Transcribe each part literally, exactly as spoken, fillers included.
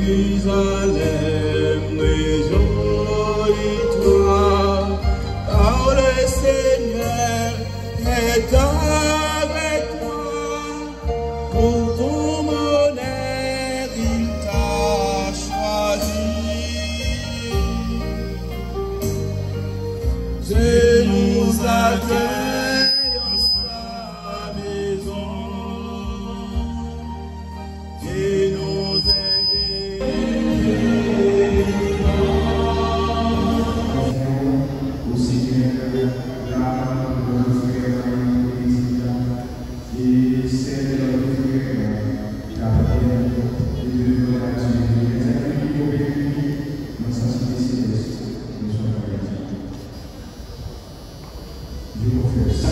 Jérusalem, réjouis-toi, car le Seigneur est avec toi. Pour ton bonheur, il t'a choisi. Dieu nous accueille en sa maison. Dieu nous accueille. Au Seigneur, la, e sèvi avèk tout kè, la priyè, e de lwa a Dye, e mèt a ki pou beni nan sasite selès, nou swa kayati. Yo konfyans.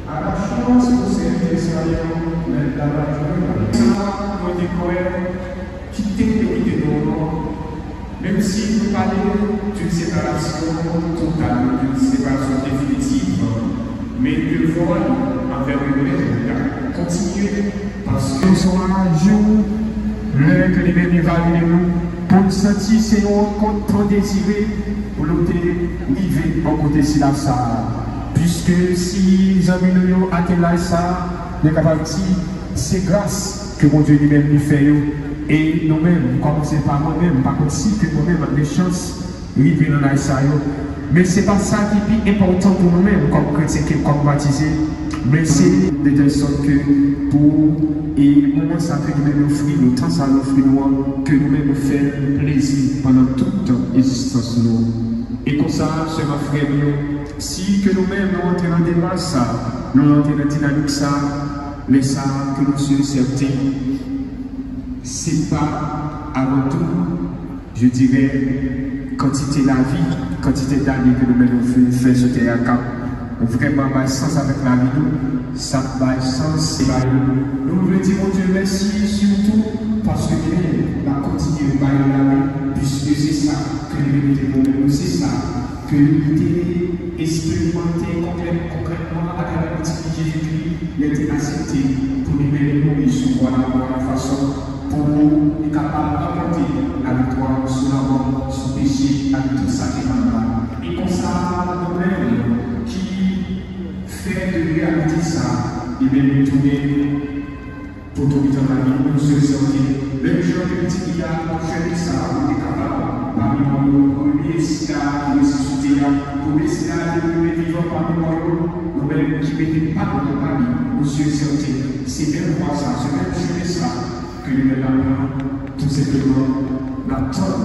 Atachman se pou sèvi Seyè a, men atachman sa mwen te kwè kite yo kite nou ankò. Menm si nou pale d'une séparation totale, d'une séparation définitive, men devwa nou anvè nou menm ap kontinye, paske se yon jou lè ke li menm li va rele nou pou n santi se yon rankont tan dezire pou nou te rive bò kote sila sa a. Piske si zanmi nou yo atenn laj sa a, nou kapab di se gras ke Bondye li menm li fè yo. E nou menm, kòm se pa mwen menm, m pa konn si ke mwen menm m ap gen chans rive nan laj sa yo. Men se pa sa ki pi enpòtan pou nou menm, kòm kretyen, ke kòm batize. Men se de tèl sòt ke pou, e moman sa ke nou menm nou ofri nou, tan sa nou ofri nou an, ke nou menm nou fè l plezi pandan tout egzistans nou. E konsa, sè m ak frè m yo, si ke nou menm nou antre nan demach sa, nou antre nan dinamik sa, lè sa ke nou si e sèten, se pa avan tou, je dirais, kantite lavi, kantite dane ke nou menm nou fin fè sou tè a k ap vrèman bay sans avèk lavi nou, sa ap bay sans e bay nou. Nou vle di Bondye mèsi sitou paske li menm l ap kontinye bay nou lavi, piske se sa ke li menm li te pwomèt nou, se sa ke li te esperimante konkrè-, konkrètman atravè pitit li Jezikri, lè l te aksepte pou li mennen mouri sou bwa lakwa yon fason pou li kapab ranpòte laviktwa sou lanmò, sou peche, ak tout sa ki mal la. E konsa, nou menm ki fè de reyalite sa, li menm li tounen poto mitan lavi nou, nou sèl sèten. Menm jan ke pitit li a, nan chèn sa, ou te kapab, pami mò yo, premye sila ki resisite a, premye sila ki rete vivan pami mò yo, nou menm ki mete pa nou nan pami, nou sèl sèten. Se menm vwa sa, se menm chemen sa, ke li menm l ap pran, tou senpleman, l ap tann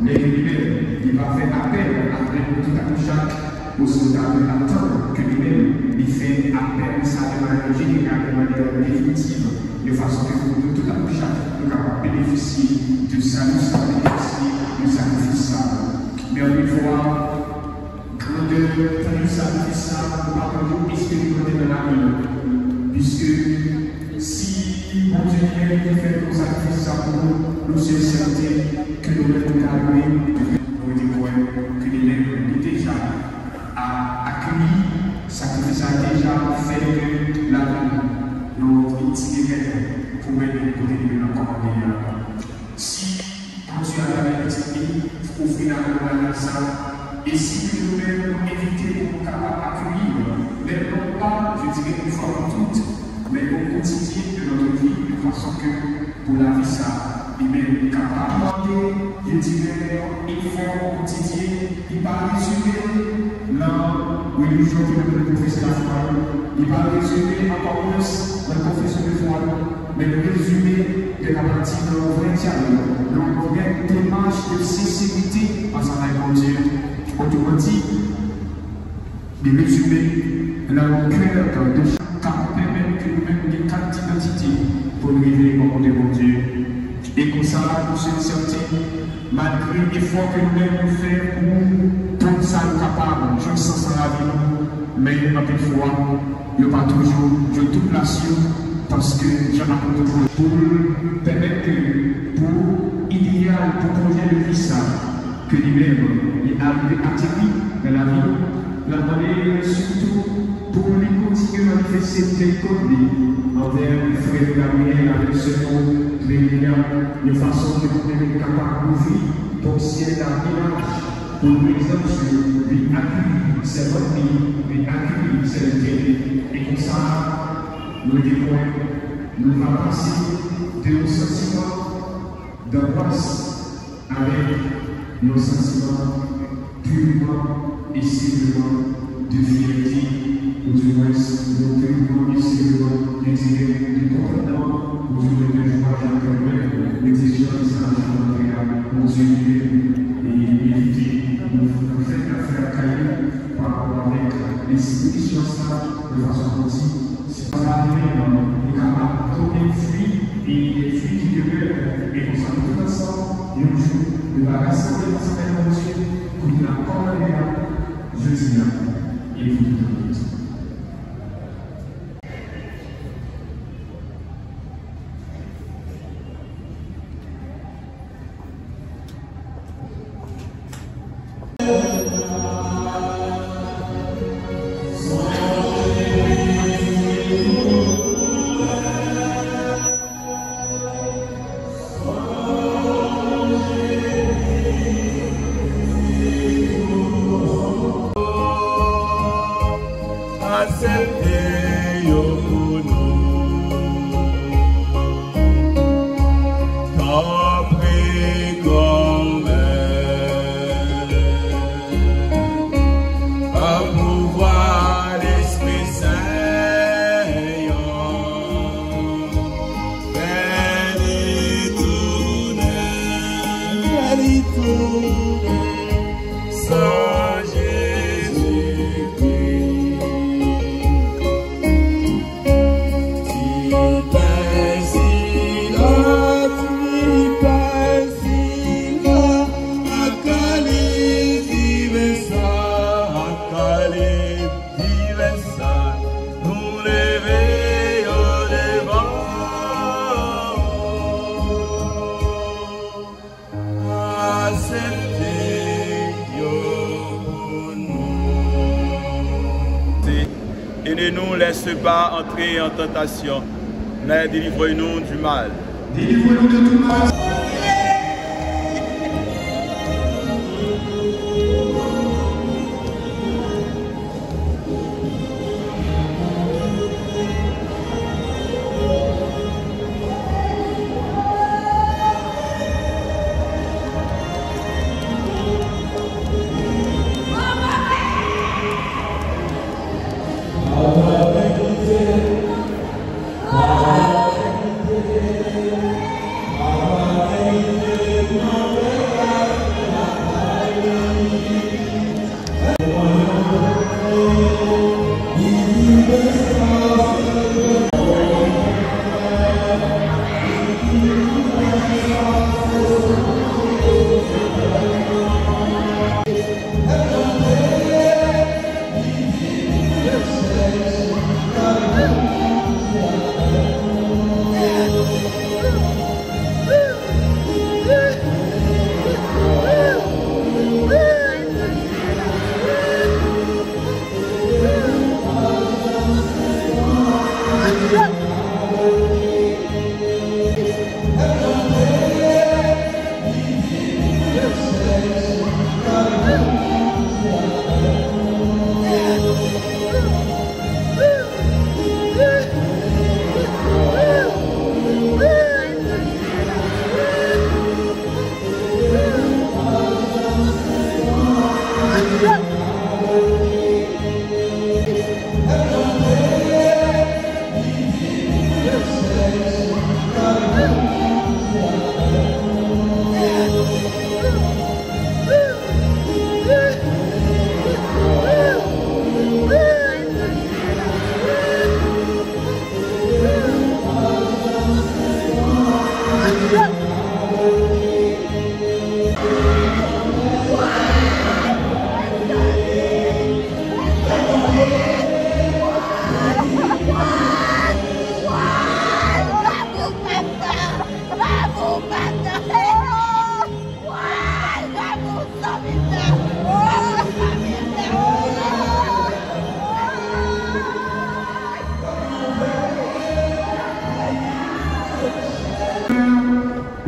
lè ke li menm, li va fè apèl avèk nou tout ak nou chak, osi nou ta dwe atann ke li menm, li fè apèl sa de manyè jeneral, de manyè definitiv, de fason ke pou nou tout ak nou chak, nou kapab benefisye de sali sa, benefisye de sakrifis sa. Men ankò yon fwa, grandè tan sakrifis sa, nou pa toujou esperimente nan lavi nou. Piske si Bondye li menm li te fè yon sakrifis sa pou nou, nou sèl sèten ke nou menm nou ta dwe, nou te kwè ke li menm li deja a-, akeyi sakrifis sa, deja fè ke lavi nou, nou itilizè pou mennen kote li menm nan kòmande a. Si Bondye atravè pitit li ofri lavi nou nan laj sa, e si ke nou menm nou envite pou nou kapab akeyi Rezime nan relijyon ke nou vle pwofese lafwa nou. Li pa rezime ankò mwens nan konfesyon de fwa nou, men li rezime de la pati nan yon vrè dyalòg, nan yon vrè demach de senserite ansanm avèk Bondye. Otreman di, li rezime nan yon kè de chak ka pèmèt ke nou menm gen kat idantite pou n rive bò kote Bondye. E konsa, nou sèten, malgre efò ke nou menm nou fè pou tout sa nou kapab jwenn sans nan lavi nou, men anpil fwa, yo pa toujou jwenn tout plas yo, paske jan n ap montre pou l pèmèt ke, pou ideyal, pou pwojè de vi sa, ke li menm, li arive ateri nan lavi nou, n ap mande sitou pou li kontinye manifeste mizèrikòd li anvè frè nou Gabriel avèk sè nou Clélia, yon fason ke nou menm kapab louvri pòt syèl la pi laj pou nou, egzanp, vin akeyi sèvant li, vin akeyi sèvitè li. E konsa, nou rete kwè, nou va pase de yon santiman dangwas avèk yon santiman purman e senpleman de fyète, oudimwens yon purman e senpleman de, de kontantman, oudimwens de jwa, jan ke nou mèt egzije an mesaj nan antre a, Bondye li menm, e evite nou fè afè ak Kayin pa rapò avèk lespri sa, de fason pou di, se pa li menm, li kapab pote fwi, e de fwi ki demeure, e konsa nou tout ansanm, yon jou, nou va rasanble ansanm avèk Bondye, pou li nan kòmande a, jodi a, e pou tout tan. Aksepte yo pou nou, tanpri, kòm pa pouvwa Lespri Sen an, fè li tounen, fè li tounen. San Jezikri, ti pè sila, ti pè sila, ak li viv sa, ak li viv sa, nou leve yo devan ou. Aksepte yo pou nou. Et ne nous laisse pas entrer en tentation, mais délivre-nous du mal. Délivre-nous de tout mal.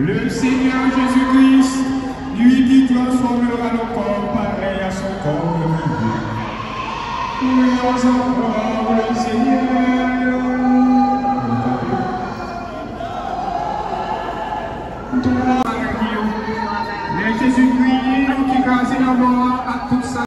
Le Seigneur Jésus-Christ, lui qui transformera nos corps pareils à son corps glorifié. Prions encore le Seigneur. Men Jezikri ki kraze lanmò a ak tout sa.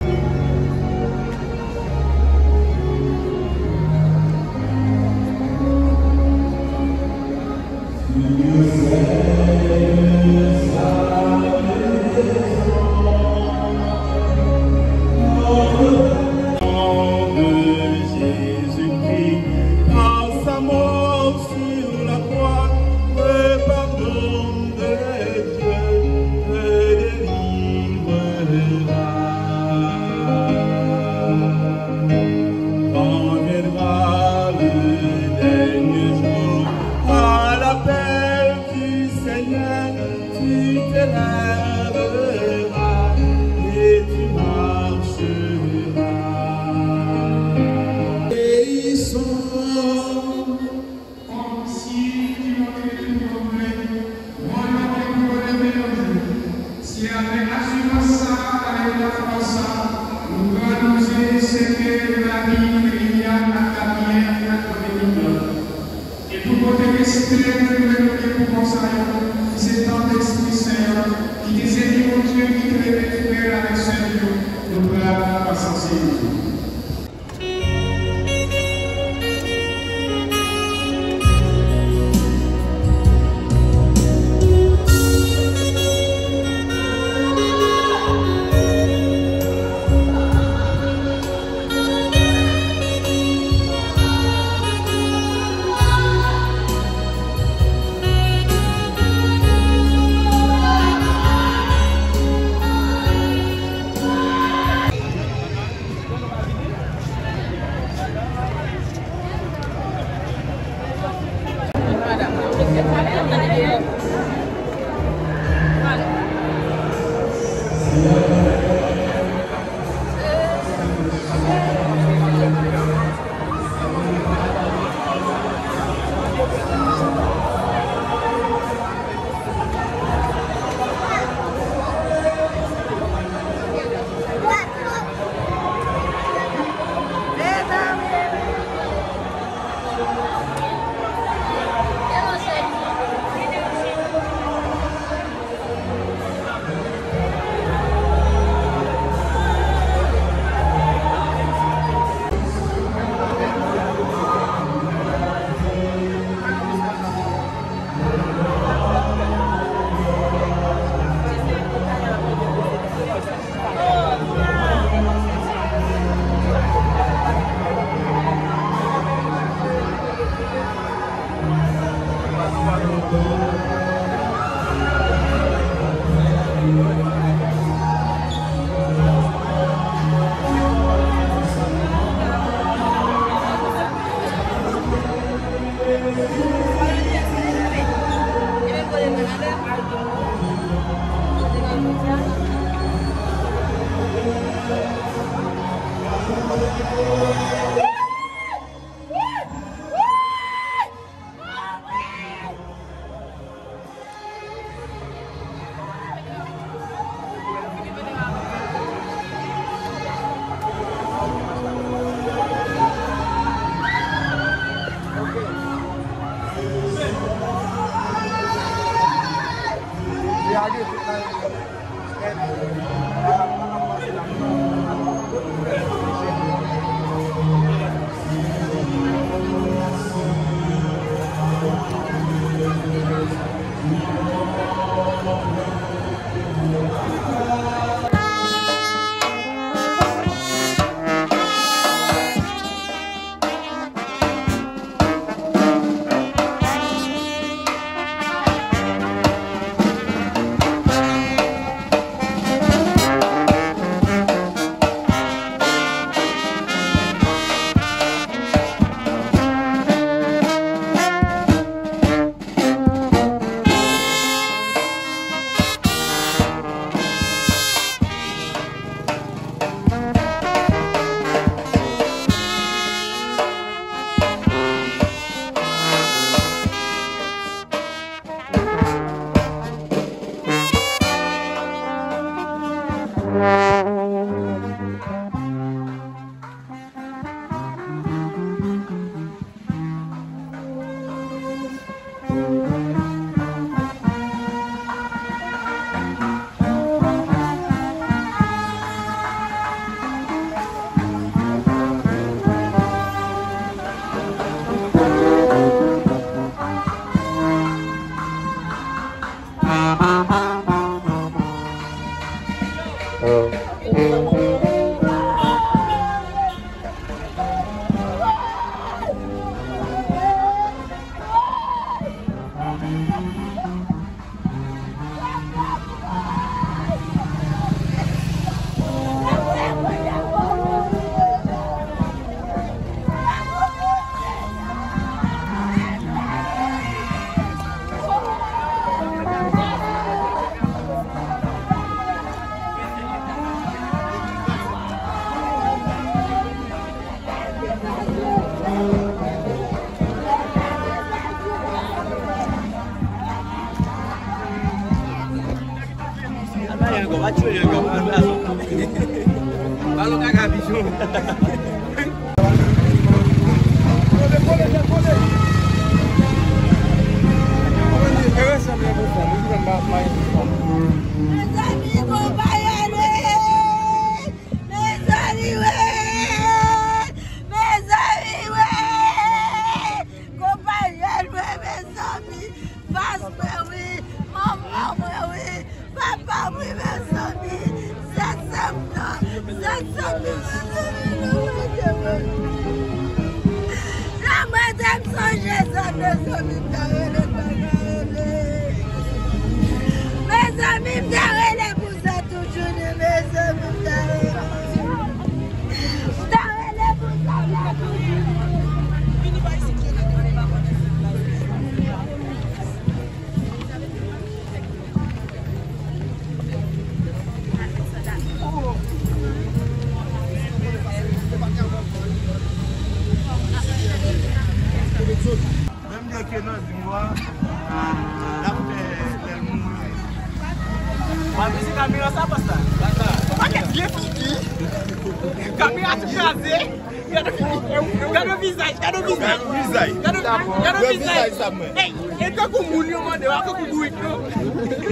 Nom de Jésus-Christ, par sa mort sur la croix, le pardon de Dieu te délivrera. Quand viendra le dernier jour, à l'appel du Seigneur, tu te lèveras et tu marcheras. Obéissons. Kòm siy ki montre tout bon vle, mò yo gen pou yo leve yon jou. Si avèk asirans sa a, avèk lafwa sa a, nou pral anonse sèten lavi Eliya ak Gabriyèl nan Bibla. E pou pote respè pou lè nou gen pou kò sa yo, ki se tanp Lespri Sen an, ki te sèvi Bondye ki te rele frè l avèk sè l yo, nou pral fas ansanm. Mezanmi, konpayèl, wi! Mezanmi, wi! Mezanmi, wi! Konpayèl, wi, mezanmi! Pastè, wi! Manman mwen, wi! Papa m wi, mezanmi, sèt septan, sèt septan, mezanmi, nan mwen te mwen. Nan mwen te m sonje sa, mezanmi, m ta rele, m pa ka rele. Mezanmi, m ta rele pou sa tout jounen, mezanmi, m ta rele. M ta rele pou sa tout jounen. Menm jan ke Nandini a, l ap fè lè l mouri. W ap vin se kamera sa, pasta. Yon pakèt vye figi. Kamera tou kraze. Gade vizaj, gade vizaj, gade vizaj. Gade, gade vizaj. Ey, e tankou moun yo mande, w a tankou bourik, non?